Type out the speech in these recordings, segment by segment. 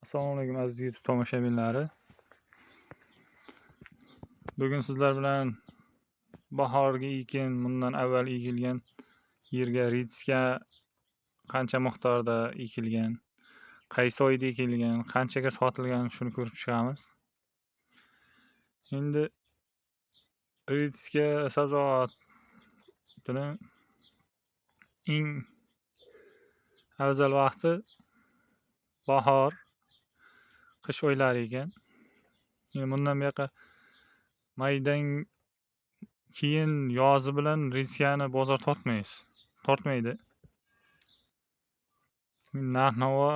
Assalomu alaykum aziz YouTube tomoshabinlari. Bugun sizlar bilan bahorgi ekin, bundan avval ekilgan yerga rediska qancha miqdorda ekilgan, qaysi oyda ekilgan, qanchaga sotilgan shuni ko'rib chiqamiz. Endi rediska sabzavotini eng afzal vaqti bahor, qish oylari ekan. Endi bundan buyoqqa maydan keyin yozi bilan rediskani bozor tortmaydi. Narx-navo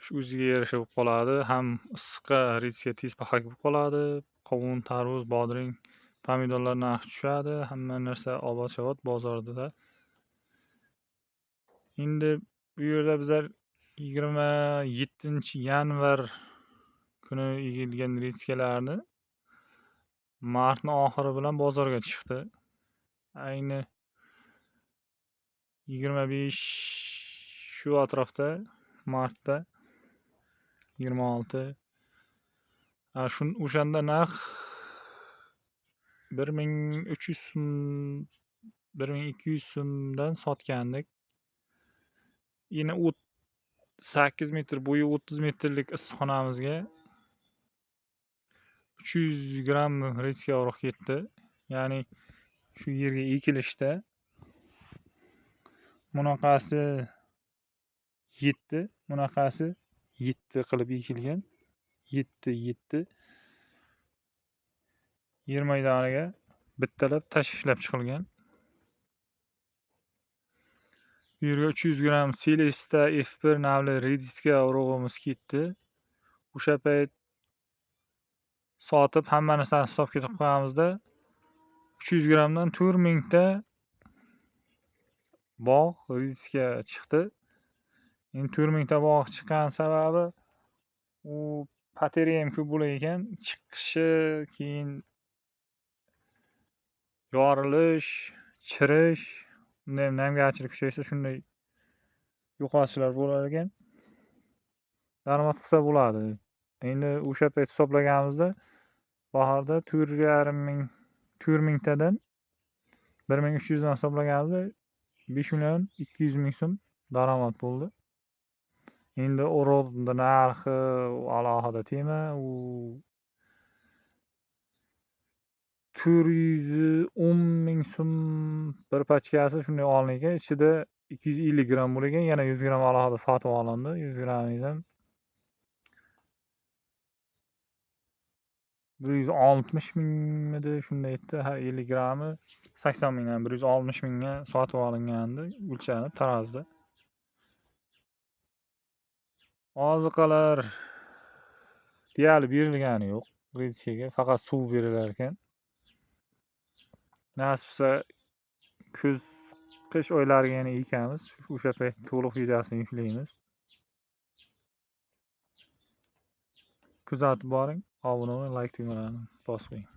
shu o'ziga yarasha bo'lib qoladi. Ham issiqqa rediska tez pahak bo'lib qoladi. Qovun, tarvuz, bodring, pomidorlar narxi tushadi. Hamma narsa obod-shavot bozorda. Endi bu yerda bizlar 27-yanvar kuni egilgan rediskalarni martni oxiri bilan bozorga chiqdi. Ayni 25 shu atrofda martda 26 o'shanda narx 1300 so'm, 1200 so'mdan sotgandik. Endi 8 metr bo'yi 30 metrlik issiqxonamizga 300 gramm rediska urug' ketdi. Ya'ni shu yerga ekilishda bunaqasi 7, bunaqasi 7 qilib ekilgan. 7 7 yer maydoniga bittalab tashlab chiqilgan. Bu yerga 300 gramm Celesta F1 navli rediska urug'imiz ketdi. O'sha payt sotib hamma narsani hisobga ketib qo'yamizda 300 grammdan 4000 ta bog' rediska chiqdi. Endi 4000 ta bog' chiqqan sababi u pateri ham ko'p bo'lar ekan. Chiqishi, keyin yorilish, chirish, unda ham namgarchilik kuchaysa shunday yo'qotishlar bo'lar ekan. Daromad qilsa bo'ladi. Endi o'sha payt hisoblaganimizda bahorda 4,5 ming, 4000 tadan 1300 dan hisoblaganimizda 5 million 200 ming so'm daromad bo'ldi. Endi urug'ni narxi alohida tema. U 410 ming so'm bir pachkasi shunday olingan. Ichida 250 gramm bo'lgan, yana 100 gramm alohida sotib olindi. 100 grammingiz ham 160 mingmidi shunday edi. Har 50 grammi 80 mingdan 160 mingga sotib olingandi, o'lchanib tarozida. Oziqalar deyarli berilgani yo'q rediskaga, faqat suv berilar ekan. Nasib qilsa kuz, qish oylariga yana ekamiz. O'sha payt to'liq videosini yuklaymiz. Kuzatib boring, obuna bo'ling, like tugmalarini bosib qo'ying.